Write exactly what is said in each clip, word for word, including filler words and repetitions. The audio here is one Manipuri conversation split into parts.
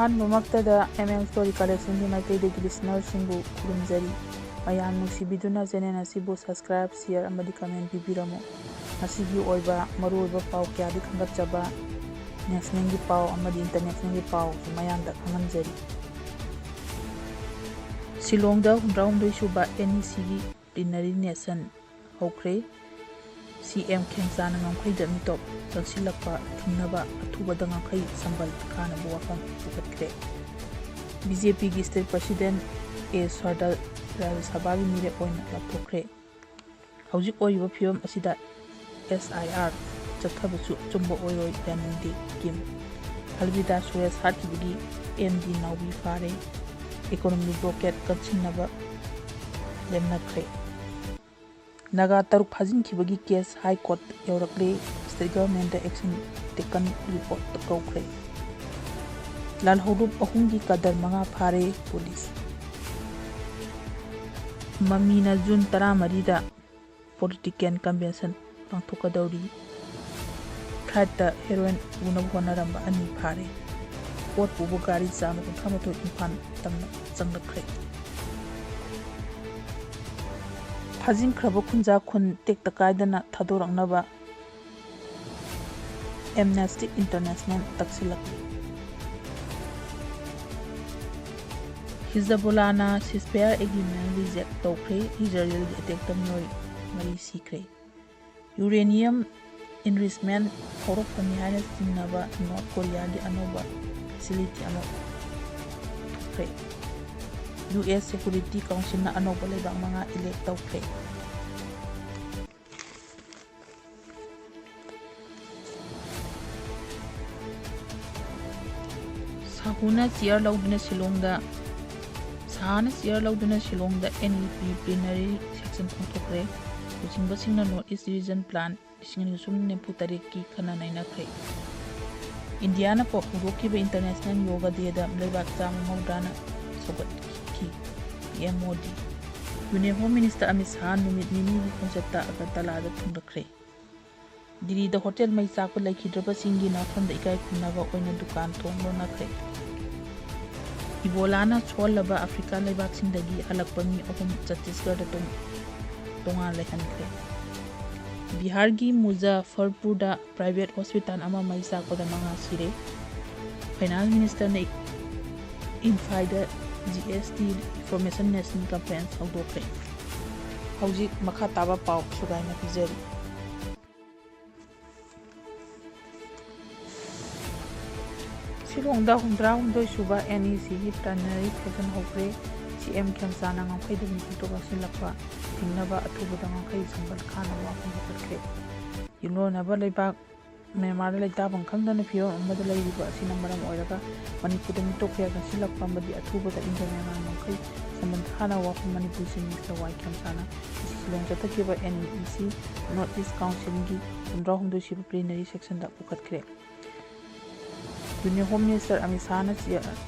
ꯑꯍꯥꯟꯕꯃꯛꯇꯗ M M Story Collectionꯒꯤ ꯃꯥꯏꯀꯩꯗꯒꯤ listenerꯁꯤꯡꯕꯨ ꯈꯨꯔꯨꯝꯖꯔꯤ꯫ ꯃꯌꯥꯝ ꯅꯨꯡꯁꯤꯕꯤꯗꯨꯅ channel ꯑꯁꯤꯕꯨ subscribe, share ꯑꯃꯗꯤ comment ꯄꯤꯕꯤꯔꯝꯃꯨ꯫ ꯉꯁꯤꯒꯤ ꯑꯣꯏꯕ ꯃꯔꯨꯑꯣꯏꯕ ꯄꯥꯎ ꯀꯌꯥꯗꯤ ꯈꯟꯒꯠꯆꯕ nationalꯒꯤ ꯄꯥꯎ ꯑꯃꯗꯤ internationalꯒꯤ ꯄꯥꯎꯁꯨ ꯃꯌꯥꯝꯗ ꯈꯪꯍꯟꯖꯔꯤ꯫ ꯁꯤꯂꯣꯡꯗ ꯍꯨꯝꯗ꯭ꯔꯥꯍꯨꯝꯗꯣꯏ ꯁꯨꯕ NECꯒꯤ plenary session ꯍꯧꯈ꯭ꯔꯦ꯫ CM ꯈꯦꯝꯆꯥꯟꯅ ꯉꯝꯈꯩꯗ ꯃꯤꯇꯣꯞ ꯆꯪꯁꯤꯜꯂꯛꯄ ꯊꯤꯡꯅꯕ ꯑꯊꯨꯕꯗ ꯉꯝꯈꯩ ꯁꯝꯕꯜ ꯀꯥꯅꯕ ꯋꯥꯐꯝ ꯄꯨꯈꯠꯈ꯭ꯔꯦ꯫ BJPꯒꯤ state president A ꯁꯔꯗꯥꯔ ꯔꯥꯖ꯭ꯌ ꯁꯚꯥꯒꯤ ꯃꯤꯔꯦꯞ ꯑꯣꯏꯅ ꯂꯥꯎꯊꯣꯛꯈ꯭ꯔꯦ꯫ ꯍꯧꯖꯤꯛ ꯑꯣꯏꯔꯤꯕ ꯐꯤꯕꯝ ꯑꯁꯤꯗ SIR ꯆꯠꯊꯕꯁꯨ ꯑꯆꯨꯝꯕ ꯑꯣꯏꯔꯣꯏ, ꯌꯥꯅꯤꯡꯗꯦ ꯀꯤꯝ꯫ ꯍꯜꯕꯤꯗꯥ ꯁꯨꯔꯦꯁ ꯍꯥꯠꯈꯤꯕꯒꯤ MD ꯅꯥꯎꯕꯤ ꯐꯥꯔꯦ꯫ Economic blockade ꯀꯟꯁꯤꯟꯅꯕ ꯂꯦꯞꯅꯈ꯭ꯔꯦ꯫ ꯅꯥꯒꯥ ꯇꯔꯨꯛ ꯐꯥꯖꯤꯟꯈꯤꯕꯒꯤ case High Court ꯌꯧꯔꯛꯂꯦ꯫ State governmentꯗ action taken report ꯀꯧꯈ꯭ꯔꯦ꯫ ꯂꯥꯜꯍꯧꯂꯨꯞ ꯑꯍꯨꯝꯒꯤ ꯀꯗꯔ ꯃꯉꯥ ꯐꯥꯔꯦ police꯫ ꯃꯃꯤꯅ June ꯇꯔꯥꯃꯔꯤꯗ political convention ꯄꯥꯡꯊꯣꯛꯀꯗꯧꯔꯤ꯫ Flightꯇ heroin ꯄꯨꯅꯕ ꯍꯣꯠꯅꯔꯝꯕ ꯑꯅꯤ ꯐꯥꯔꯦ꯫ ꯄꯣꯠ ꯄꯨꯕ ꯒꯥꯔꯤ ꯆꯥꯝꯃ ꯀꯨꯟꯊ꯭ꯔꯥ ꯃꯥꯊꯣꯏ ꯏꯝꯐꯥꯜ ꯇꯝꯅ ꯆꯪꯂꯛꯈ꯭ꯔꯦ꯫ ꯐꯥꯖꯤꯟꯈ꯭ꯔꯕ ꯈꯨꯟꯖꯥ ꯈꯨꯟ ꯇꯦꯛꯇ ꯀꯥꯏꯗꯅ ꯊꯥꯗꯣꯔꯛꯅꯕ Amnesty International ꯇꯛꯁꯤꯜꯂꯛꯂꯤ꯫ ꯍꯤꯖꯕꯨꯜꯂꯥꯅ ceasefire agreement reject ꯇꯧꯈ꯭ꯔꯦ꯫ ꯏꯖꯔꯦꯜꯒꯤ attackꯇ ꯃꯤꯑꯣꯏ ꯃꯔꯤ ꯁꯤꯈ꯭ꯔꯦ꯫ Uranium enrichment ꯍꯧꯔꯛꯐꯝꯅꯤ ꯍꯥꯏꯅ ꯆꯤꯡꯅꯕ North Koreaꯒꯤ ꯑꯅꯧꯕ facility ꯑꯃ ꯊꯣꯛꯈ꯭ꯔꯦ꯫ US Security Councilꯅ ꯑꯅꯧꯕ ꯂꯩꯕꯥꯛ ꯃꯉꯥ elect ꯇꯧꯈ꯭ꯔꯦ꯫ ꯁꯥꯍꯨꯅ chair ꯂꯧꯗꯨꯅ ꯁꯤꯂꯣꯡꯗ, ꯁꯥꯍꯅ chair ꯂꯧꯗꯨꯅ ꯁꯤꯂꯣꯡꯗ NEP plenary session ꯄꯥꯡꯊꯣꯛꯈ꯭ꯔꯦ꯫ ꯂꯨꯆꯤꯡꯕꯁꯤꯡꯅ North East Region Plan ꯂꯤꯁꯤꯡ ꯑꯅꯤ ꯆꯨꯝ ꯅꯤꯐꯨ ꯇꯔꯦꯠꯀꯤ ꯈꯟꯅ ꯅꯩꯅꯈ꯭ꯔꯦ꯫ ꯏꯟꯗꯤꯌꯥꯅ ꯄꯣ-, ꯍꯧꯗꯣꯛꯈꯤꯕ International Yoga Dayꯗ ꯂꯩꯕꯥꯛ ꯆꯥꯝꯃ ꯃꯧꯗ꯭ꯔꯥꯅ ꯁꯧꯒꯠꯈꯤ꯫ PM Modi. Union Home Minister Amit Shah ꯅꯨꯃꯤꯠ ꯅꯤꯅꯤꯒꯤ ꯈꯣꯡꯆꯠꯇ ꯑꯒꯔꯇꯂꯥꯗ ꯊꯨꯡꯂꯛꯈ꯭ꯔꯦ꯫ ꯗꯤꯜꯂꯤꯗ ꯍꯣꯇꯦꯜ ꯃꯩ ꯆꯥꯛꯄ ꯂꯩꯈꯤꯗ꯭ꯔꯕꯁꯤꯡꯒꯤ ꯅꯥꯐꯝꯗ ꯏꯀꯥꯏ ꯈꯨꯝꯅꯕ ꯑꯣꯏꯅ ꯗꯨꯀꯥꯟ ꯊꯣꯡ ꯂꯣꯟꯅꯈ꯭ꯔꯦ꯫ ꯏꯕꯣꯂꯥꯅ ꯁꯣꯜꯂꯕ ꯑꯐ꯭ꯔꯤꯀꯥ ꯂꯩꯕꯥꯛꯁꯤꯡꯗꯒꯤ ꯍꯜꯂꯛꯄ ꯃꯤ ꯑꯍꯨꯝ ꯆꯠꯇꯤꯁꯒꯔꯗ ꯇꯣꯡ-, ꯇꯣꯉꯥꯟ ꯂꯩꯍꯟꯈ꯭ꯔꯦ꯫ ꯕꯤꯍꯥꯔꯒꯤ ꯃꯨꯖꯥꯐꯔꯄꯨꯔꯗ private hospital ꯑꯃ ꯃꯩ ꯆꯥꯛꯄꯗ ꯃꯉꯥ ꯁꯤꯔꯦ꯫ Finance Ministerꯅ ꯏꯝꯐꯥꯜꯗ G S T Information National Conference ꯍꯧꯗꯣꯛꯈ꯭ꯔꯦ꯫ ꯍꯧꯖꯤꯛ ꯃꯈꯥ ꯇꯥꯕ ꯄꯥꯎ ꯁꯨꯒꯥꯏꯅ ꯄꯤꯖꯔꯤ꯫ ꯁꯤꯂꯣꯡꯗ ꯍꯨꯝꯗ꯭ꯔꯥ ꯍꯨꯝꯗꯣꯏ ꯁꯨꯕ N E Cꯒꯤ plenary session ꯍꯧꯈ꯭ꯔꯦ꯫ C M ꯈꯦꯝꯆꯥꯅ ꯉꯝꯈꯩꯗ ꯃꯤꯄꯨꯝ ꯂꯥꯛꯁꯤꯜꯂꯛꯄ ꯊꯤꯡꯅꯕ ꯑꯊꯨꯕꯗ ꯉꯝꯈꯩ ꯁꯝꯕꯜ ꯈꯥꯅꯕ ꯋꯥꯐꯝ ꯄꯨꯈꯠꯈ꯭ꯔꯦ꯫ ꯌꯨꯝꯂꯣꯟꯅꯕ ꯂꯩꯕꯥꯛ ꯃ꯭ꯌꯥꯟꯃꯥꯔꯗ ꯂꯩꯇꯥꯐꯝ ꯈꯪꯗꯅ ꯐꯤꯕꯝ ꯑꯃꯗ ꯂꯩꯔꯤꯕ ꯑꯁꯤꯅ ꯃꯔꯝ ꯑꯣꯏꯔꯒ ꯃꯅꯤꯄꯨꯔꯗ ꯃꯤꯇꯣꯞ ꯀꯌꯥ ꯆꯪꯁꯤꯜꯂꯛꯄ ꯑꯃꯗꯤ ꯑꯊꯨꯕꯗ ꯏꯟꯗꯣ ꯃ꯭ꯌꯥꯟꯃꯥꯔ ꯉꯝꯈꯩ ꯁꯝꯕꯜ ꯈꯥꯅꯕ ꯋꯥꯐꯝ ꯃꯅꯤꯄꯨꯔ Chief Minister Y ꯈꯦꯝꯆꯥꯅ ꯉꯁꯤ Shillong ꯆꯠꯊꯈꯤꯕ N E C North East Councilꯒꯤ ꯍꯨꯝꯗ꯭ꯔꯥ ꯍꯨꯝꯗꯣꯏ ꯁꯨꯕ plenary sessionꯗ ꯄꯨꯈꯠꯈ꯭ꯔꯦ꯫ Union Home Minister Amit ꯁꯥꯍꯅ ꯆꯦ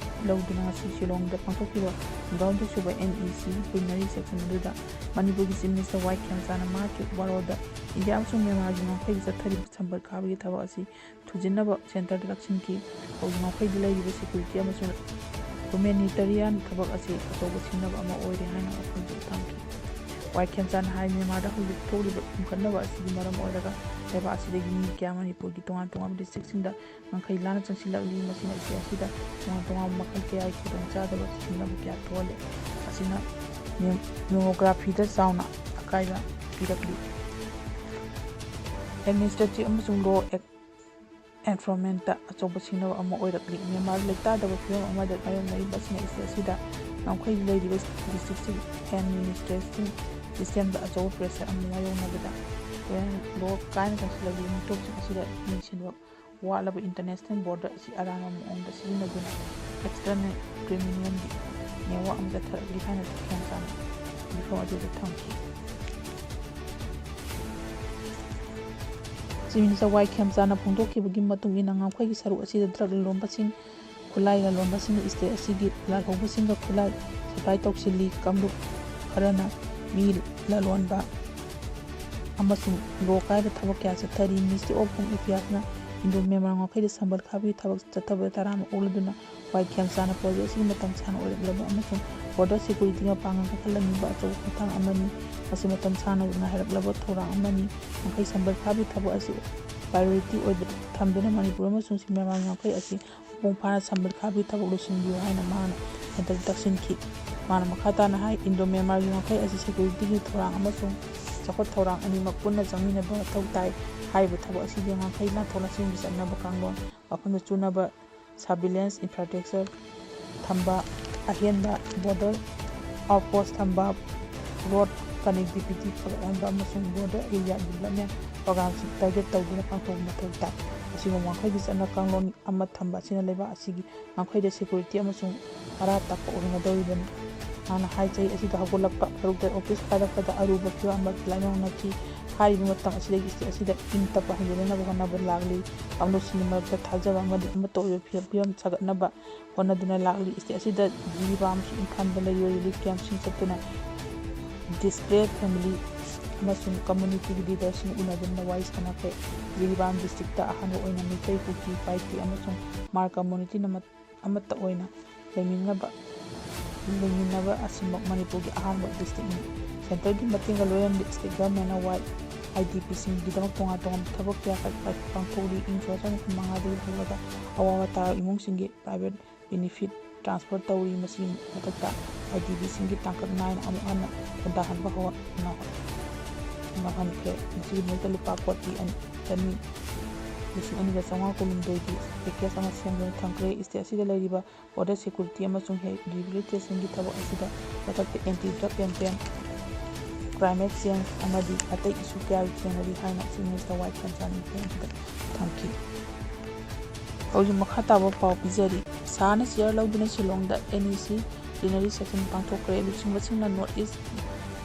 ꯂꯧꯗꯨꯅ ꯉꯁꯤ ꯁꯤꯂꯣꯡꯗ ꯄꯥꯡꯊꯣꯛꯈꯤꯕ ꯍꯨꯝꯗ꯭ꯔꯥ ꯍꯨꯝꯗꯣꯏ ꯁꯨꯕ N E C plenary session ꯑꯗꯨꯗ ꯃꯅꯤꯄꯨꯔꯒꯤ Chief Minister Y ꯈꯦꯝꯆꯥꯅ ꯃꯍꯥꯛꯀꯤ ꯋꯥꯔꯣꯜꯗ ꯏꯟꯗꯤꯌꯥ ꯑꯃꯁꯨꯡ ꯃ꯭ꯌꯥꯟꯃꯥꯔꯒꯤ ꯉꯝꯈꯩꯗ ꯆꯠꯊꯔꯤꯕ ꯁꯝꯕꯜ ꯈꯥꯕꯒꯤ ꯊꯕꯛ ꯑꯁꯤ ꯊꯨꯖꯤꯟꯅꯕ centreꯗ ꯂꯥꯛꯁꯤꯟꯈꯤ꯫ ꯍꯧꯖꯤꯛ ꯉꯝꯈꯩꯗ ꯂꯩꯔꯤꯕ security ꯑꯃꯁꯨꯡ humanitarian ꯊꯕꯛ ꯑꯁꯤ ꯑꯆꯧꯕ ꯁꯤꯡꯅꯕ ꯑꯃ ꯑꯣꯏꯔꯦ ꯍꯥꯏꯅ ꯋꯥꯐꯝꯁꯨ ꯊꯝꯈꯤ꯫ Y ꯈꯦꯝꯆꯥꯅ ꯍꯥꯏ, ꯃ꯭ꯌꯥꯟꯃꯥꯔꯗ ꯍꯧꯖꯤꯛ ꯊꯣꯛꯂꯤꯕ ꯍꯨꯝꯈꯠꯅꯕ ꯑꯁꯤꯒꯤ ꯃꯔꯝ ꯑꯣꯏꯔꯒ ꯂꯩꯕꯥꯛ ꯑꯁꯤꯗꯒꯤ ꯃꯤ ꯀꯌꯥ ꯃꯅꯤꯄꯨꯔꯒꯤ ꯇꯣꯉꯥꯟ ꯇꯣꯉꯥꯟꯕ districtꯁꯤꯡꯗ ꯉꯝꯈꯩ ꯂꯥꯟꯅ ꯆꯪꯁꯤꯜꯂꯛꯂꯤ꯫ ꯃꯁꯤꯅ ꯏꯁꯇꯦꯠ ꯑꯁꯤꯗ ꯇꯣꯉꯥꯟ ꯇꯣꯉꯥꯟꯕ ꯃꯈꯜ ꯀꯌꯥꯒꯤ ꯈꯨꯗꯣꯡꯆꯥꯗꯕ ꯊꯦꯡꯅꯕ ꯀꯌꯥ ꯊꯣꯛꯍꯜꯂꯦ꯫ ꯑꯁꯤꯅ ꯗꯦꯃꯣꯒ꯭ꯔꯥꯐꯤꯗ ꯆꯥꯎꯅ ꯑꯀꯥꯏꯕ ꯄꯤꯔꯛꯂꯤ꯫ Administrative ꯑꯃꯁꯨꯡ law enforcementꯇ ꯑꯆꯧꯕ ꯁꯤꯡꯅꯕ ꯑꯃ ꯑꯣꯏꯔꯛꯂꯤ꯫ ꯃ꯭ꯌꯥꯟꯃꯥꯔ ꯂꯩꯇꯥꯗꯕ ꯐꯤꯕꯝ ꯑꯃꯗ ꯃꯥꯌꯣꯛꯅꯔꯤꯕ ꯑꯁꯤꯅ ꯏꯁꯇꯦꯠ ꯑꯁꯤꯗ ꯉꯝꯈꯩ ꯂꯩꯔꯤꯕ districtꯁꯤꯡ administration systemꯗ ꯑꯆꯧꯕ pressure ꯑꯃ ꯃꯥꯌꯣꯛꯅꯕꯗ ꯂꯣꯏꯅꯅ ꯂꯣ ꯀꯥꯏꯅ ꯆꯪꯁꯤꯜꯂꯛꯂꯤꯕ ꯃꯤꯇꯣꯞꯁꯤꯡ ꯑꯁꯤꯗ ꯌꯦꯡꯁꯤꯟꯕ ꯋꯥꯠꯂꯕ international border ꯑꯁꯤ ꯑꯔꯥꯟꯕ ꯃꯑꯣꯡꯗ ꯁꯤꯖꯤꯟꯅꯗꯨꯅ external criminalꯒꯤ network ꯑꯃ ꯆꯠꯊꯔꯛꯂꯤ ꯍꯥꯏꯅ ꯈꯦꯝꯆꯥꯅ ꯃꯤꯐꯝ ꯑꯗꯨꯗ ꯊꯝꯈꯤ꯫ Chief Minister Y ꯈꯦꯝꯆꯥꯅ ꯐꯣꯡꯗꯣꯛꯈꯤꯕꯒꯤ ꯃꯇꯨꯡ ꯏꯟꯅ, ꯉꯝꯈꯩꯒꯤ ꯁꯔꯨꯛ ꯑꯁꯤꯗ drug ꯂꯂꯣꯟꯕꯁꯤꯡ, ꯈꯨꯠꯂꯥꯏ ꯂꯂꯣꯟꯕꯁꯤꯡꯅ state ꯑꯁꯤꯒꯤ ꯂꯥꯜꯍꯧꯕꯁꯤꯡꯒ ꯈꯨꯠꯂꯥꯏ supply ꯇꯧꯁꯤꯜꯂꯤ꯫ ꯀꯥꯡꯂꯨꯞ ꯈꯔꯅ ꯃꯤ ꯂꯂꯣꯟꯕ ꯑꯃꯁꯨꯡ ꯂꯣ ꯀꯥꯏꯕ ꯊꯕꯛ ꯀꯌꯥ ꯆꯠꯊꯔꯤ꯫ Ministry of Home Affairsꯅ ꯏꯟꯗꯣ ꯃ꯭ꯌꯥꯟꯃꯥꯔ ꯉꯝꯈꯩꯗ ꯁꯝꯕꯜ ꯈꯥꯕꯒꯤ ꯊꯕꯛ ꯆꯠꯊꯕꯗ ꯇꯔꯥꯝꯅ ꯑꯣꯛꯂꯗꯨꯅ ꯋꯥꯏ ꯈꯦꯝꯆꯥꯟꯅ ꯄ꯭ꯔꯣꯖꯦꯛ ꯑꯁꯤꯒꯤ ꯃꯇꯝ ꯁꯥꯡꯅ ꯑꯣꯏꯔꯛꯂꯕ ꯑꯃꯁꯨꯡ ꯕꯣꯔꯗꯔ ꯁꯦꯀ꯭ꯌꯨꯔꯤꯇꯤꯒ ꯄꯥꯡꯒꯜ ꯀꯟꯈꯠꯍꯟꯅꯤꯡꯕ ꯑꯆꯧꯕ ꯈꯣꯡꯊꯥꯡ ꯑꯃꯅꯤ꯫ ꯃꯁꯤ ꯃꯇꯝ ꯁꯥꯡꯅ ꯉꯥꯏꯔꯛꯂꯕ ꯊꯧꯔꯥꯡ ꯑꯃꯅꯤ꯫ ꯉꯝꯈꯩ ꯁꯝꯕꯜ ꯈꯥꯕꯒꯤ ꯊꯕꯛ ꯑꯁꯤ ꯄ꯭ꯔꯥꯏꯑꯣꯔꯤꯇꯤ ꯑꯣꯏꯕ ꯊꯝꯗꯨꯅ ꯃꯅꯤꯄꯨꯔ ꯑꯃꯁꯨꯡ ꯃ꯭ꯌꯥꯟꯃꯥꯔꯒꯤ ꯉꯝꯈꯩ ꯑꯁꯤ ꯃꯄꯨꯡ ꯐꯥꯅ ꯁꯝꯕꯜ ꯈꯥꯕꯒꯤ ꯊꯕꯛ ꯂꯣꯏꯁꯤꯟꯕꯤꯌꯨ ꯍꯥꯏꯅ ꯃꯍꯥꯛꯅ ꯍꯦꯟꯗꯜ ꯇꯛꯁꯤꯟꯈꯤ꯫ ꯃꯥꯅ ꯃꯈꯥ ꯇꯥꯅ ꯍꯥꯏ, ꯏꯟꯗꯣ ꯃ꯭ꯌꯥꯟꯃꯥꯔꯒꯤ ꯉꯝꯈꯩ ꯑꯁꯤ ꯁꯦꯀ꯭ꯌꯨꯔꯤꯇꯤꯒꯤ ꯊꯧꯔꯥꯡ ꯑꯃꯁꯨꯡ ꯆꯥꯎꯈꯠ ꯊꯧꯔꯥꯡ ꯑꯅꯤꯃꯛ ꯄꯨꯟꯅ ꯆꯪꯃꯤꯟꯅꯕ ꯃꯊꯧ ꯇꯥꯏ꯫ ꯍꯥꯏꯔꯤꯕ ꯊꯕꯛ ꯑꯁꯤꯗꯤ ꯉꯝꯈꯩ ꯂꯥꯟꯊꯣꯛ ꯂꯥꯟꯁꯤꯟꯒꯤ ꯆꯠꯅꯕ ꯀꯥꯡꯂꯣꯟ, ꯃꯐꯝꯗ ꯆꯨꯅꯕ surveillance infrastructure ꯊꯝꯕ, ꯑꯍꯦꯟꯕ border outpost ꯊꯝꯕ, road connectivity ꯐꯒꯠꯍꯟꯕ ꯑꯃꯁꯨꯡ border area development programꯁꯤꯡ target ꯇꯧꯗꯨꯅ ꯄꯥꯡꯊꯣꯛꯄ ꯃꯊꯧ ꯇꯥꯏ꯫ ꯑꯁꯤꯒꯨꯝꯕ ꯉꯝꯈꯩꯒꯤ ꯆꯠꯅ ꯀꯥꯡꯂꯣꯟ ꯑꯃ ꯊꯝꯕ ꯑꯁꯤꯅ ꯂꯩꯕꯥꯛ ꯑꯁꯤꯒꯤ ꯉꯝꯈꯩꯗ security ꯑꯃꯁꯨꯡ ꯑꯔꯥ ꯇꯥꯛꯄ ꯑꯣꯏꯍꯟꯒꯗꯧꯔꯤꯕꯅꯤ꯫ ꯃꯍꯥꯛꯅ ꯍꯥꯏ, ꯆꯍꯤ ꯑꯁꯤꯗ ꯍꯧꯒꯠꯂꯛꯄ ꯐꯨꯔꯨꯞꯇ office ꯀꯥꯔꯛꯄꯗ ꯑꯔꯨꯕ ꯐꯤꯚꯝ ꯑꯃ ꯂꯥꯏꯃꯥꯏꯌꯣꯛꯅꯈꯤ꯫ ꯍꯥꯏꯔꯤꯕ ꯃꯇꯝ ꯑꯁꯤꯗꯒꯤ state ꯑꯁꯤꯗ ꯏꯪ ꯇꯞꯄ ꯍꯟꯖꯤꯟꯅꯅꯕ ꯍꯣꯠꯅꯕ ꯂꯥꯛꯂꯤ꯫ ꯀꯥꯡꯂꯨꯞꯁꯤꯡꯒꯤ ꯃꯔꯛꯇ ꯊꯥꯖꯕ ꯑꯃꯗꯤ ꯑꯃꯠꯇ ꯑꯣꯏꯕ ꯐꯤꯚꯝ, ꯐꯤꯚꯝ ꯁꯥꯒꯠꯅꯕ ꯍꯣꯠꯅꯗꯨꯅ ꯂꯥꯛꯂꯤ꯫ State ꯑꯁꯤꯗ ꯖꯤꯔꯤꯕꯥꯝ ꯑꯃꯁꯨꯡ ꯏꯝꯐꯥꯜꯗ ꯂꯩꯔꯤꯕ relief campꯁꯤꯡ ꯆꯠꯇꯨꯅ displaced family ꯑꯃꯁꯨꯡ communityꯒꯤ leaderꯁꯤꯡ ꯎꯅꯗꯨꯅ ꯋꯥꯔꯤ ꯁꯥꯟꯅꯈ꯭ꯔꯦ꯫ ꯖꯤꯔꯤꯕꯥꯝ districtꯇ ꯑꯍꯥꯟꯕ ꯑꯣꯏꯅ ꯃꯤꯇꯩ, ꯀꯨꯀꯤ, ꯄꯥꯏꯇꯦ ꯑꯃꯁꯨꯡ ꯍꯃꯥꯔ communityꯅ ꯑꯃꯠꯇ ꯑꯣꯏꯅ ꯂꯩꯃꯤꯟꯅꯕ, ꯂꯩꯃꯤꯟꯅꯕ ꯑꯁꯤꯃꯛ ꯃꯅꯤꯄꯨꯔꯒꯤ ꯑꯍꯥꯟꯕ districtꯅꯤ꯫ Centreꯒꯤ ꯃꯇꯦꯡꯒ ꯂꯣꯏꯅꯅ state governmentꯅ ꯋꯥꯏ IDPꯁꯤꯡꯒꯤꯗꯃꯛ ꯇꯣꯉꯥꯟ ꯇꯣꯉꯥꯟꯕ ꯊꯕꯛ ꯀꯌꯥ ꯄꯥꯏ-, ꯄꯥꯏ-, ꯄꯥꯡꯊꯣꯛꯂꯤ꯫ ꯏꯪ ꯁꯣꯛ ꯆꯥꯝꯃꯔꯤ ꯍꯨꯝꯐꯨ ꯃꯉꯥꯗꯒꯤ ꯍꯧꯔꯒ ꯑꯋꯥꯕ ꯇꯥꯔꯕ ꯏꯃꯨꯡꯁꯤꯡꯒꯤ private benefit transfer ꯇꯧꯔꯤ꯫ ꯃꯁꯤꯒꯤ ꯃꯊꯛꯇ IDPꯁꯤꯡꯒꯤ ꯇꯥꯡꯀꯛ ꯅꯥꯏꯅ ꯑꯃꯨꯛ ꯍꯟꯅ ꯈꯨꯟꯗꯥꯍꯟꯕ ꯍꯧ-, ꯅ-, ꯅꯧꯍꯟꯈ꯭ꯔꯦ꯫ ꯃꯁꯤꯒꯤꯗꯃꯛꯇ ꯂꯨꯄꯥ ꯀꯣꯇꯤ ꯑꯅꯤ, ꯆꯅꯤ, ꯂꯤꯁꯤꯡ ꯑꯅꯤꯒ ꯆꯥꯝꯃꯉꯥ ꯀꯨꯟꯍꯨꯝꯗꯣꯏꯒꯤ package ꯑꯃ ꯁꯦꯝꯗꯨꯅ ꯊꯝꯈ꯭ꯔꯦ꯫ State ꯑꯁꯤꯗ ꯂꯩꯔꯤꯕ border security ꯑꯃꯁꯨꯡ ꯍꯦ-, rehabilitationꯒꯤ ꯊꯕꯛ ꯑꯁꯤꯗ ꯃꯊꯛꯇ anti drug campaign, climate change ꯑꯃꯗꯤ ꯑꯇꯩ issue ꯀꯌꯥ ꯊꯦꯡꯅꯔꯤ ꯍꯥꯏꯅ Chief Minister ꯋꯥꯏ ꯈꯦꯝꯆꯥꯟꯅ ꯃꯤꯐꯝ ꯑꯁꯤꯗ ꯊꯝꯈꯤ꯫ ꯍꯧꯖꯤꯛ ꯃꯈꯥ ꯇꯥꯕ ꯄꯥꯎ ꯄꯤꯖꯔꯤ꯫ ꯁꯍꯥꯅ chair ꯂꯧꯗꯨꯅ ꯁꯤꯂꯣꯡꯗ NEC plenary session ꯄꯥꯡꯊꯣꯛꯈ꯭ꯔꯦ꯫ ꯂꯨꯆꯤꯡꯕꯁꯤꯡꯅ North East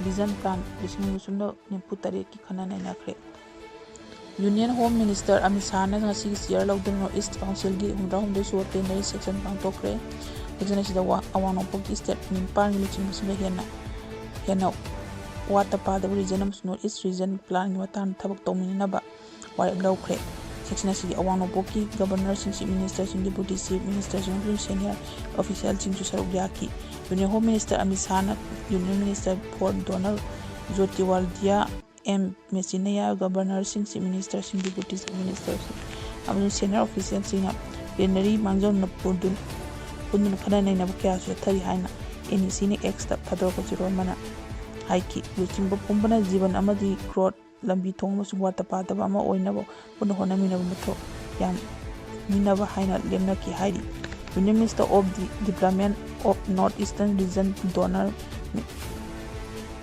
Vision Plan ꯂꯤꯁꯤꯡ ꯑꯅꯤ ꯁꯨꯞꯅ ꯅꯤꯐꯨ ꯇꯔꯦꯠꯀꯤ ꯈꯟꯅ ꯅꯩꯅꯈ꯭ꯔꯦ꯫ Union Home Minister ꯑꯃꯤꯠ ꯁꯍꯥꯅ ꯉꯁꯤꯒꯤ chair ꯂꯧꯗꯨꯅ North East Councilꯒꯤ ꯍꯨꯝꯐꯨꯇꯔꯥꯍꯨꯝꯗꯣꯏ ꯁꯨꯕ plenary session ꯄꯥꯡꯊꯣꯛꯈ꯭ꯔꯦ꯫ Session ꯑꯁꯤꯗ ꯋꯥ-, ꯑꯋꯥꯡ ꯅꯣꯡꯄꯣꯛꯀꯤ state ꯅꯤꯄꯥꯟꯒꯤ ꯂꯨꯆꯤꯡꯕꯁꯤꯡꯒ ꯍꯦꯟꯅ, ꯍꯦꯟꯅ ꯋꯥꯠꯇ ꯄꯥꯗꯕ region ꯑꯃꯁꯨꯡ North East Region Planꯒꯤ ꯃꯇꯥꯡꯗ ꯊꯕꯛ ꯇꯧꯃꯤꯟꯅꯅꯕ ꯋꯥꯔꯦꯞ ꯂꯧꯈ꯭ꯔꯦ꯫ Section ꯑꯁꯤꯒꯤ ꯑꯋꯥꯡ ꯅꯣꯡꯄꯣꯛꯀꯤ Governorꯁꯤꯡ, Chief Ministerꯁꯤꯡ, Deputy Chief Ministerꯁꯤꯡ ꯑꯃꯁꯨꯡ senior officialꯁꯤꯡꯁꯨ ꯁꯔꯨꯛ ꯌꯥꯈꯤ꯫ Union Home Minister ꯑꯃꯤꯠ ꯁꯥꯍꯅ Union Minister for Donor Jyotiraditya M ꯃꯦꯆꯤꯅꯌꯥ Governorꯁꯤꯡ, Chief Ministerꯁꯤꯡ, Deputy Chief Ministerꯁꯤꯡ ꯑꯃꯁꯨꯡ senior officialꯁꯤꯡꯅ plenary ꯃꯥꯡꯖꯧꯅꯅ ꯄꯨꯟꯗꯨꯅ ꯄꯨꯟꯗꯨꯅ ꯈꯟꯅ ꯅꯩꯅꯕ ꯀꯌꯥꯁꯨ ꯆꯠꯊꯔꯤ ꯍꯥꯏꯅ NECꯅ Xꯇ ꯊꯥꯗꯣꯔꯛꯄ ꯆꯦꯔꯣꯜ ꯑꯃꯅ ꯍꯥꯏꯈꯤ꯫ ꯂꯨꯆꯤꯡꯕ ꯄꯨꯝꯕꯅ ꯖꯤꯕꯟ ꯑꯃꯗꯤ growth ꯂꯝꯕꯤ ꯊꯣꯡ ꯑꯃꯁꯨꯡ ꯋꯥꯠꯇ ꯄꯥꯗꯕ ꯑꯃ ꯑꯣꯏꯅꯕ ꯄꯨꯟꯅ ꯍꯣꯠꯅꯃꯤꯟꯅꯕ ꯃꯊꯧ ꯌꯥꯝꯃꯤꯟꯅꯕ ꯍꯥꯏꯅ ꯂꯦꯞꯅꯈꯤ ꯍꯥꯏꯔꯤ꯫ Union Minister of the Development of North Eastern Region Donor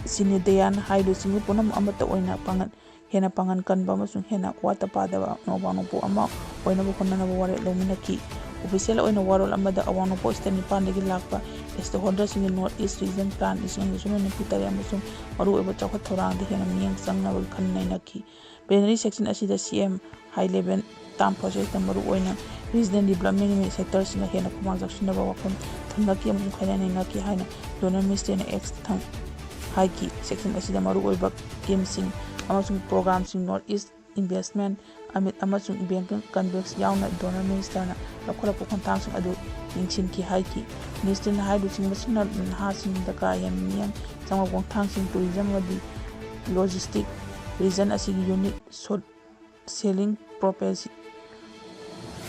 ꯁꯤꯅꯤꯗꯌꯥꯟ ꯍꯥꯏ ꯂꯨꯆꯤꯡꯕ ꯄꯨꯝꯅꯃꯛ ꯑꯃꯠꯇ ꯑꯣꯏꯅ ꯄꯥꯡꯒꯜ ꯍꯦꯟꯅ ꯄꯥꯡꯒꯜ ꯀꯟꯕ ꯑꯃꯁꯨꯡ ꯍꯦꯟꯅ ꯋꯥꯠꯇ ꯄꯥꯗꯕ ꯑꯋꯥꯡ ꯅꯣꯡꯄꯣꯛ ꯑꯃ ꯑꯣꯏꯅꯕ ꯍꯣꯠꯅꯅꯕ ꯋꯥꯔꯦꯞ ꯂꯧꯃꯤꯟꯅꯈꯤ꯫ Official ꯑꯣꯏꯅ ꯋꯥꯔꯣꯜ ꯑꯃꯗ ꯑꯋꯥꯡ ꯅꯣꯡꯄꯣꯛ state ꯅꯤꯄꯥꯟꯗꯒꯤ ꯂꯥꯛꯄ stakeholderꯁꯤꯡꯒꯤ North East Region Plan ꯏꯁꯤꯡ ꯅꯨꯄꯤ ꯇꯔꯦꯠ ꯑꯃꯁꯨꯡ ꯃꯔꯨꯑꯣꯏꯕ ꯆꯥꯎꯈꯠ ꯊꯧꯔꯥꯡꯗ ꯍꯦꯟꯅ ꯃꯤꯠꯌꯦꯡ ꯆꯪꯅꯕꯒꯤ ꯈꯟꯅ ꯅꯩꯅꯈꯤ꯫ Plenary section ꯑꯁꯤꯗ CM high level term processꯇ ꯃꯔꯨꯑꯣꯏꯅ regional development sectorꯁꯤꯡꯅ ꯍꯦꯟꯅ ꯈꯨꯃꯥꯡ ꯆꯥꯎꯁꯤꯟꯅꯕ ꯋꯥꯐꯝ ꯊꯝꯅꯈꯤ ꯑꯃꯁꯨꯡ ꯈꯟꯅ ꯅꯩꯅꯈꯤ ꯍꯥꯏꯅ Donor Ministerꯅ Xꯇ ꯊꯝ-, ꯍꯥꯏꯈꯤ꯫ Section ꯑꯁꯤꯗ ꯃꯔꯨꯑꯣꯏꯕ schemeꯁꯤꯡ ꯑꯃꯁꯨꯡ programꯁꯤꯡ North East Investment ꯑꯃ-, ꯑꯃꯁꯨꯡ Banking Convex ꯌꯥꯎꯅ Donor Ministerꯅ ꯂꯧꯈꯠꯂꯛꯄ ꯈꯣꯡꯊꯥꯡꯁꯤꯡ ꯑꯗꯨ ꯌꯦꯡꯁꯤꯟꯈꯤ ꯍꯥꯏꯈꯤ꯫ Ministerꯅ ꯍꯥꯏ ꯂꯨꯆꯤꯡꯕꯁꯤꯡꯅ ꯅꯍꯥꯁꯤꯡꯗ ꯀꯥ ꯍꯦꯟꯅ ꯃꯤꯠꯌꯦꯡ ꯆꯪꯕ ꯈꯣꯡꯊꯥꯡꯁꯤꯡ tourism ꯑꯃꯗꯤ logistic region ꯑꯁꯤꯒꯤ unique short selling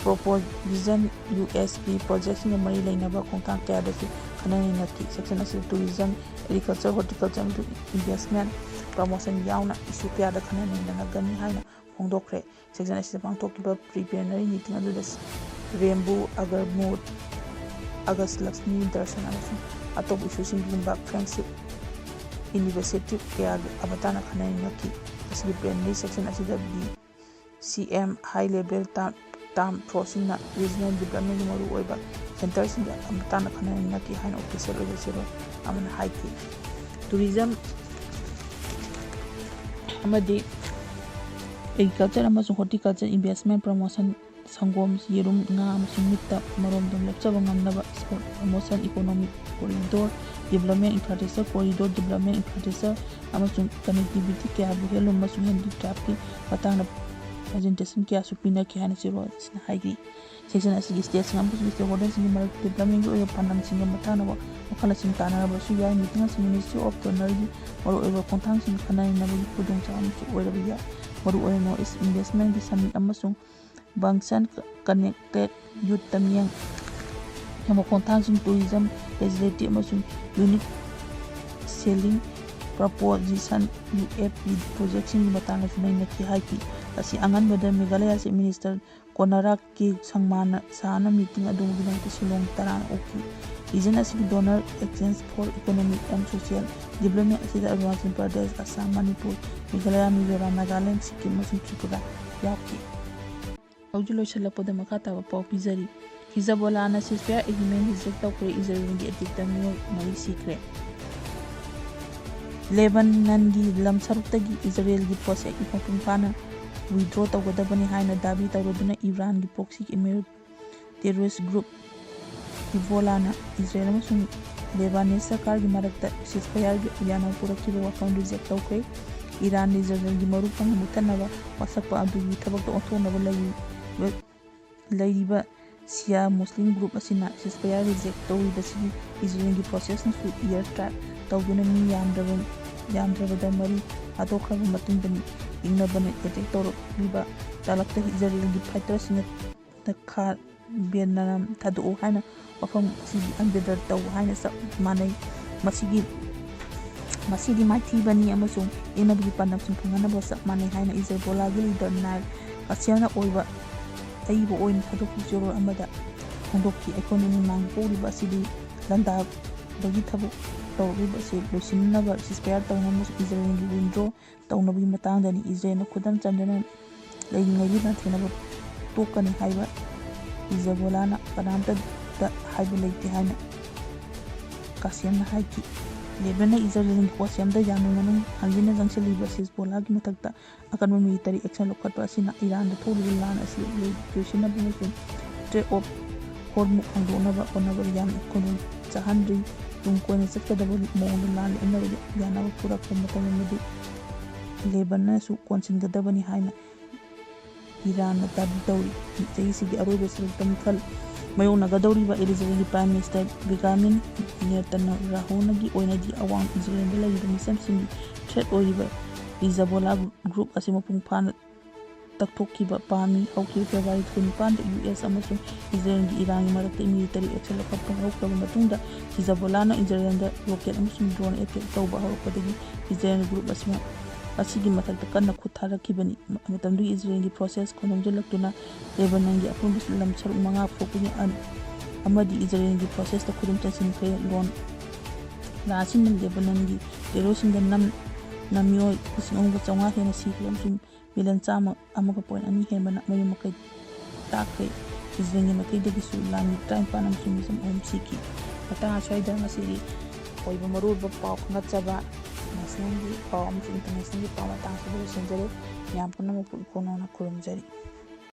proposition, USP projectꯁꯤꯡꯒ ꯃꯔꯤ ꯂꯩꯅꯕ ꯈꯣꯡꯊꯥꯡ ꯀꯌꯥꯗꯁꯨ ꯈꯟꯅ ꯅꯩꯅꯈꯤ꯫ Section ꯑꯁꯤꯗ tourism, agriculture, horticulture ꯑꯃꯁꯨꯡ investment promotion ꯌꯥꯎꯅ issue ꯀꯌꯥꯗ ꯈꯟꯅ ꯅꯩꯅꯒꯅꯤ ꯍꯥꯏꯅ ꯐꯣꯡꯗꯣꯛꯈ꯭ꯔꯦ꯫ Section ꯑꯁꯤꯗ ꯄꯥꯡꯊꯣꯛꯈꯤꯕ preliminary meeting ꯑꯗꯨꯗ Rembu Agarmut, August Lakshmi Darshan ꯑꯃꯁꯨꯡ ꯑꯇꯣꯞꯄ issueꯁꯤꯡꯒꯨꯝꯕ friendship initiative ꯀꯌꯥꯒꯤ ꯃꯇꯥꯡꯗ ꯈꯟꯅ ꯅꯩꯅꯈꯤ꯫ ꯃꯁꯤꯒꯤ plenary section ꯑꯁꯤꯗ CM high level term, term processꯁꯤꯡꯅ regional developmentꯀꯤ ꯃꯔꯨꯑꯣꯏꯕ centreꯁꯤꯡꯒꯤ ꯃꯇꯥꯡꯗ ꯈꯟꯅ ꯅꯩꯅꯈꯤ ꯍꯥꯏꯅ official ꯑꯣꯏꯕ ꯆꯦꯔꯣꯜ ꯑꯃꯅ ꯍꯥꯏꯈꯤ꯫ Tourism ꯑꯃꯗꯤ agriculture ꯑꯃꯁꯨꯡ horticulture investment promotion, ꯁꯪꯒꯣꯝ, ꯌꯦꯔꯨꯝ, ꯉꯥ ꯑꯃꯁꯨꯡ ꯃꯤꯠꯇ ꯃꯔꯣꯝꯗꯣꯝ ꯂꯦꯞꯆꯕ ꯉꯝꯅꯕ export promotion, economic corridor development, infrastructure corridor development, infrastructure ꯑꯃꯁꯨꯡ connectivity ꯀꯌꯥꯕꯨ handloom ꯑꯃꯁꯨꯡ handicraftꯀꯤ ꯃꯇꯥꯡꯗ ꯄ꯭ꯔꯖꯦꯟꯇꯦꯁꯟ ꯀꯌꯥꯁꯨ ꯄꯤꯅꯈꯤ ꯍꯥꯏꯅ ꯆꯦꯔꯣꯜ ꯑꯁꯤꯅ ꯍꯥꯏꯔꯤ꯫ ꯁꯦꯁꯟ ꯑꯁꯤꯒꯤ ꯁ꯭ꯇꯦꯠꯁꯤꯡ ꯑꯃꯁꯨꯡ ꯁ꯭ꯇꯦꯛꯍꯣꯜꯗꯔꯁꯤꯡꯒꯤ ꯃꯔꯛꯇ ꯗꯤꯕ꯭ꯂꯞꯃꯦꯟꯒꯤ ꯑꯣꯏꯕ ꯄꯥꯟꯗꯝꯁꯤꯡꯒ ꯃꯇꯥꯡꯅꯕ ꯋꯥꯈꯜ ꯂꯧꯁꯤꯡ ꯇꯥꯟꯅꯔꯕꯁꯨ ꯌꯥꯏ꯫ ꯃꯤꯇꯤꯡ ꯑꯁꯤ ꯃꯤꯅꯤꯁꯇ꯭ꯔꯤ ꯑꯣꯐ ꯗꯣꯅꯔꯒꯤ ꯃꯔꯨꯑꯣꯏꯕ ꯈꯣꯡꯊꯥꯡꯁꯤꯡ ꯈꯟꯅ ꯅꯩꯅꯕꯒꯤ ꯈꯨꯗꯣꯡꯆꯥꯕ ꯑꯃꯁꯨ ꯑꯣꯏꯔꯕ ꯌꯥꯏ꯫ ꯃꯔꯨꯑꯣꯏꯅ ꯅꯣꯔꯠ ꯏꯁ ꯏꯟꯚꯦꯁ꯭ꯠꯃꯦꯟꯠꯀꯤ ꯁꯃꯤꯠ ꯑꯃꯁꯨꯡ ꯕꯪꯁꯟ ꯀꯅꯦꯛꯇꯦꯗ ꯌꯨꯊꯇ ꯃꯤꯠꯌꯦꯡ ꯊꯝꯕ ꯈꯣꯡꯊꯥꯡꯁꯤꯡ, ꯇꯨꯔꯤꯖꯝ ꯐꯦꯁꯤꯂꯤꯇꯤ ꯑꯃꯁꯨꯡ unit selling proposition, U F P ꯄ꯭ꯔꯣꯖꯦꯛꯁꯤꯡꯒꯤ ꯃꯇꯥꯡꯗꯁꯨ ꯅꯩꯅꯈꯤ ꯍꯥꯏꯈꯤ꯫ ꯑꯁꯤ ꯑꯉꯟꯕꯗ Meghalaya chief minister Conrad K ꯁꯪꯃꯥꯅ ꯁꯍꯥꯅ ꯃꯤꯇꯤꯡ ꯑꯗꯨꯒꯤꯗꯃꯛꯇ ꯁꯤꯂꯣꯡ ꯇꯔꯥꯝꯅ ꯑꯣꯛꯈꯤ꯫ Region ꯑꯁꯤꯒꯤ Donor Exchange for Economic and Social Development ꯑꯁꯤꯗ ꯑꯔꯨꯅꯥꯆꯜ ꯄ꯭ꯔꯗꯦꯁ, ꯑꯁꯥꯝ, ꯃꯅꯤꯄꯨꯔ, ꯃꯦꯘꯥꯂꯌꯥ, ꯃꯤꯖꯣꯔꯥꯝ, ꯅꯥꯒꯥꯂꯦꯟ, ꯁꯤꯛꯀꯤꯝ ꯑꯃꯁꯨꯡ ꯇ꯭ꯔꯤꯄꯨꯔꯥ ꯌꯥꯎꯈꯤ꯫ ꯍꯧꯖꯤꯛ ꯂꯣꯏꯁꯤꯜꯂꯛꯄꯗ ꯃꯈꯥ ꯇꯥꯕ ꯄꯥꯎ ꯄꯤꯖꯔꯤ꯫ ꯍꯤꯖꯕꯣꯂꯥꯅ ceasefire agreement reject ꯇꯧꯈ꯭ꯔꯦ, ꯏꯖꯔꯦꯜꯒꯤ ꯑꯦꯇꯦꯛꯇ ꯃꯤꯑꯣꯏ ꯃꯔꯤ ꯁꯤꯈ꯭ꯔꯦ꯫ ꯂꯦꯕꯅꯟꯒꯤ ꯂꯝ ꯁꯔꯨꯛꯇꯒꯤ ꯏꯖꯔꯦꯜꯒꯤ ꯐꯣꯔꯁꯦꯁ ꯃꯄꯨꯡ ꯐꯥꯅ withdraw ꯇꯧꯒꯗꯕꯅꯤ ꯍꯥꯏꯅ ꯗꯥꯕꯤ ꯇꯧꯔꯗꯨꯅ ꯏꯔꯥꯟꯒꯤ proxy ꯏꯃꯤꯔꯦꯠ terrorist group ꯍꯤꯖꯕꯣꯂꯥꯅ ꯏꯖꯔꯦꯜ ꯑꯃꯁꯨꯡ ꯂꯦꯕꯥꯅꯦꯁ ꯁꯔꯀꯥꯔꯒꯤ ꯃꯔꯛꯇ ceasefire ꯌꯥꯅꯕ ꯄꯨꯔꯛꯈꯤꯕ ꯋꯥꯐꯝ reject ꯇꯧꯈ꯭ꯔꯦ꯫ ꯏꯔꯥꯟꯅ ꯏꯖꯔꯦꯜꯒꯤ ꯃꯔꯨꯞ ꯐꯪꯅ ꯃꯨꯠꯊꯠꯅꯕ ꯋꯥꯁꯛꯄ ꯑꯗꯨꯒꯤ ꯊꯕꯛꯇ ꯑꯣꯟꯊꯣꯛꯅꯕ ꯂꯩꯔꯤꯕ, ꯂꯩꯔꯤꯕ ꯁꯤꯌꯥ ꯃꯨꯁꯂꯤꯝ group ꯑꯁꯤꯅ ceasefire reject ꯇꯧꯔꯤꯕꯁꯤꯒꯤ ꯏꯖꯔꯦꯜꯒꯤ ꯐꯣꯔꯁꯦꯁꯅꯁꯨ air strike ꯇꯧꯗꯨꯅ ꯃꯤ ꯌꯥꯝꯗ꯭ꯔꯕ, ꯌꯥꯝꯗ꯭ꯔꯕꯗ ꯃꯔꯤ ꯍꯥꯠꯇꯣꯛꯈ꯭ꯔꯕ ꯃꯇꯨꯡꯗꯅꯤ꯫ ꯏꯪꯅꯕꯅ attack ꯇꯧꯔꯛꯂꯤꯕ ꯇꯥꯂꯛꯇ ꯏꯖꯔꯦꯜꯒꯤ fighterꯁꯤꯡꯅ ꯈꯥ ꯕꯦꯅꯥꯅꯥꯝ ꯊꯥꯗꯣꯛꯎ ꯍꯥꯏꯅ ꯋꯥꯐꯝ ꯑꯁꯤꯒꯤ under ꯇꯧ ꯍꯥꯏꯅ ꯆꯞ ꯃꯥꯟꯅꯩ꯫ ꯃꯁꯤꯒꯤ, ꯃꯁꯤꯗꯤ ꯃꯥꯏꯊꯤꯕꯅꯤ ꯑꯃꯁꯨꯡ ꯏꯪꯅꯕꯒꯤ ꯄꯥꯟꯗꯝꯁꯤꯡ ꯐꯪꯍꯟꯅꯕ ꯆꯞ ꯃꯥꯟꯅꯩ ꯍꯥꯏꯅ ꯏꯖꯔꯦꯜꯒꯤ leader ꯅꯥꯏꯜ ꯀꯥꯁꯦꯝꯅ ꯑꯣꯏꯕ, ꯑꯏꯕ ꯑꯣꯏꯅ ꯊꯥꯗꯣꯛꯄ ꯆꯦꯔꯣꯜ ꯑꯃꯗ ꯐꯣꯡꯗꯣꯛꯈꯤ꯫ ꯑꯩꯈꯣꯏꯅ ꯅꯨꯡꯅꯥꯡ ꯄꯣꯛꯂꯤꯕ ꯑꯁꯤꯗꯤ ꯂꯥꯟꯗꯥꯕꯒꯤ ꯊꯕꯛ ꯇꯧꯔꯛꯂꯤꯕ ꯑꯁꯤ ꯂꯣꯏꯁꯤꯟꯅꯕ ceasefire ꯇꯧꯅꯕ ꯏꯖꯔꯦꯜꯒꯤ withdraw ꯇꯧꯅꯕꯒꯤ ꯃꯇꯥꯡꯗꯅꯤ꯫ ꯏꯖꯔꯦꯜꯅ ꯈꯨꯗꯝ ꯆꯟꯗꯨꯅ ꯂꯩꯔꯤꯉꯩꯒꯤ ꯂꯥꯟꯊꯦꯡꯅꯕ ꯇꯣꯛꯀꯅꯤ ꯍꯥꯏꯕ ꯍꯤꯖꯕꯣꯂꯥꯅ ꯀꯅꯥꯝꯇꯗ ꯍꯥꯏꯕ ꯂꯩꯇꯦ ꯍꯥꯏꯅ ꯀꯥꯁꯦꯝꯅ ꯍꯥꯏꯈꯤ꯫ ꯂꯦꯕꯅꯟꯅ ꯏꯖꯔꯦꯜꯒꯤ ꯋꯥꯁꯦꯝꯗ ꯌꯥꯝꯅ ꯃꯅꯨꯡ ꯍꯟꯖꯤꯟꯅ ꯆꯪꯁꯤꯜꯂꯤꯕ ꯍꯤꯖꯕꯣꯂꯥꯒꯤ ꯃꯊꯛꯇ ꯑꯀꯟꯕ military action ꯂꯧꯈꯠꯄ ꯑꯁꯤꯅ ꯏꯔꯥꯟꯗ ꯊꯣꯛꯂꯤꯕ ꯂꯥꯟ ꯑꯁꯤ ꯂꯣꯏ-, ꯂꯣꯏꯁꯤꯟꯅꯕ ꯑꯃꯁꯨꯡ Strait of Hormuz ꯍꯥꯡꯗꯣꯛꯅꯕ ꯍꯣꯠꯅꯕꯗ ꯌꯥꯝꯅ ꯈꯨꯗꯣꯡ ꯆꯥꯍꯟꯗ꯭ꯔꯤ꯫ ꯇꯨꯡ ꯀꯣꯏꯅ ꯆꯠꯀꯗꯕ ꯃꯑꯣꯡꯗ ꯂꯥꯟ ꯂꯦꯞꯅꯕ ꯌꯥꯅꯕ ꯄꯨꯔꯛꯄ ꯃꯇꯝ ꯑꯃꯗꯤ ꯂꯦꯕꯅꯟꯅꯁꯨ ꯀꯣꯟꯁꯤꯟꯒꯗꯕꯅꯤ ꯍꯥꯏꯅ ꯏꯔꯥꯟꯅ ꯗꯥꯕꯤ ꯇꯧꯔꯤ꯫ ꯆꯍꯤꯁꯤꯒꯤ ꯑꯔꯣꯏꯕ ꯁꯔꯨꯛꯇ ꯃꯤꯈꯜ ꯃꯥꯌꯣꯛꯅꯒꯗꯧꯔꯤꯕ ꯏꯖꯔꯦꯜꯒꯤ Prime Minister Benjamin Netanyahuꯅꯒꯤ ꯑꯣꯏꯅꯗꯤ ꯑꯋꯥꯡ ꯏꯖꯔꯦꯜꯗ ꯂꯩꯔꯤꯕ ꯃꯤꯆꯝꯁꯤꯡꯒꯤ threat ꯑꯣꯏꯔꯤꯕ ꯍꯤꯖꯕꯣꯂꯥ group ꯑꯁꯤ ꯃꯄꯨꯡ ꯐꯥꯅ ꯇꯛꯊꯣꯛꯈꯤꯕ ꯄꯥꯝꯃꯤ꯫ ꯍꯧꯈꯤꯕ February ꯀꯨꯟꯅꯤꯄꯥꯟꯗ ꯌꯨ ꯑꯦꯁ ꯑꯃꯁꯨꯡ ꯏꯖꯔꯦꯜꯒꯤ ꯏꯔꯥꯟꯒꯤ ꯃꯔꯛꯇ military action ꯂꯧꯈꯠꯄ ꯍꯧꯔꯛꯂꯕ ꯃꯇꯨꯡꯗ, ꯍꯤꯖꯕꯣꯂꯥꯅ ꯏꯖꯔꯦꯜꯗ rocket ꯑꯃꯁꯨꯡ drone attack ꯇꯧꯕ ꯍꯧꯔꯛꯄꯗꯒꯤ ꯏꯖꯔꯦꯜ group ꯑꯁꯤꯃꯛ ꯑꯁꯤꯒꯤ ꯃꯊꯛꯇ ꯀꯟꯅ ꯈꯨꯠ ꯊꯥꯔꯛꯈꯤꯕꯅꯤ꯫ ꯃꯇꯝꯗꯨꯒꯤ ꯏꯖꯔꯦꯜꯒꯤ forces ꯈꯣꯡꯖꯤꯜꯂꯛꯇꯨꯅ ꯂꯦꯕꯅꯟꯒꯤ ꯑꯄꯨꯟꯕ ꯂꯝ ꯁꯔꯨꯛ ꯃꯉꯥ ꯐꯨꯔꯛꯄꯒꯤ ꯑꯃꯗꯤ ꯏꯖꯔꯦꯜꯒꯤ forcesꯇ ꯈꯨꯗꯨꯝ ꯆꯟꯁꯤꯟꯈ꯭ꯔꯦ꯫ ꯂꯣꯟ ꯂꯥꯁꯤꯡꯅ ꯂꯦꯕꯅꯟꯒꯤ terrorꯁꯤꯡꯗ ꯅꯝ ꯅꯝ ꯃꯤꯑꯣꯏ ꯂꯤꯁꯤꯡ ꯑꯍꯨꯝꯒ ꯆꯥꯝꯃꯉꯥ ꯍꯦꯟꯅ ꯁꯤꯈ꯭ꯔꯦ ꯑꯃꯁꯨꯡ million ꯆꯥꯝꯃ ꯑꯃꯒ point ꯑꯅꯤ ꯍꯦꯟꯕꯅ ꯃꯌꯨꯝ ꯃꯀꯩ ꯇꯥꯛꯈ꯭ꯔꯦ꯫ ꯏꯖꯔꯦꯜꯒꯤ ꯃꯥꯏꯀꯩꯗꯒꯤꯁꯨ ꯂꯥꯟꯃꯤ ꯇꯔꯥꯅꯤꯄꯥꯟ ꯑꯃꯁꯨꯡ ꯃꯤꯆꯝ ꯑꯍꯨꯝ ꯁꯤꯈꯤ꯫ ꯃꯇꯥꯡ ꯑꯁ꯭ꯋꯥꯏꯗ ꯉꯁꯤꯒꯤ ꯑꯣꯏꯕ ꯃꯔꯨꯑꯣꯏꯕ ꯄꯥꯎ ꯈꯪꯒꯠꯆꯕ nationalꯒꯤ ꯄꯥꯎ ꯑꯃꯁꯨꯡ internationalꯒꯤ ꯄꯥꯎ ꯃꯇꯥꯡ ꯑꯁꯤꯗ ꯂꯣꯏꯁꯤꯟꯖꯔꯦ꯫ ꯃꯌꯥꯝ ꯄꯨꯝꯅꯃꯛꯄꯨ ꯏꯈꯣ ꯅꯧꯅ ꯈꯨꯔꯨꯝꯖꯔꯤ꯫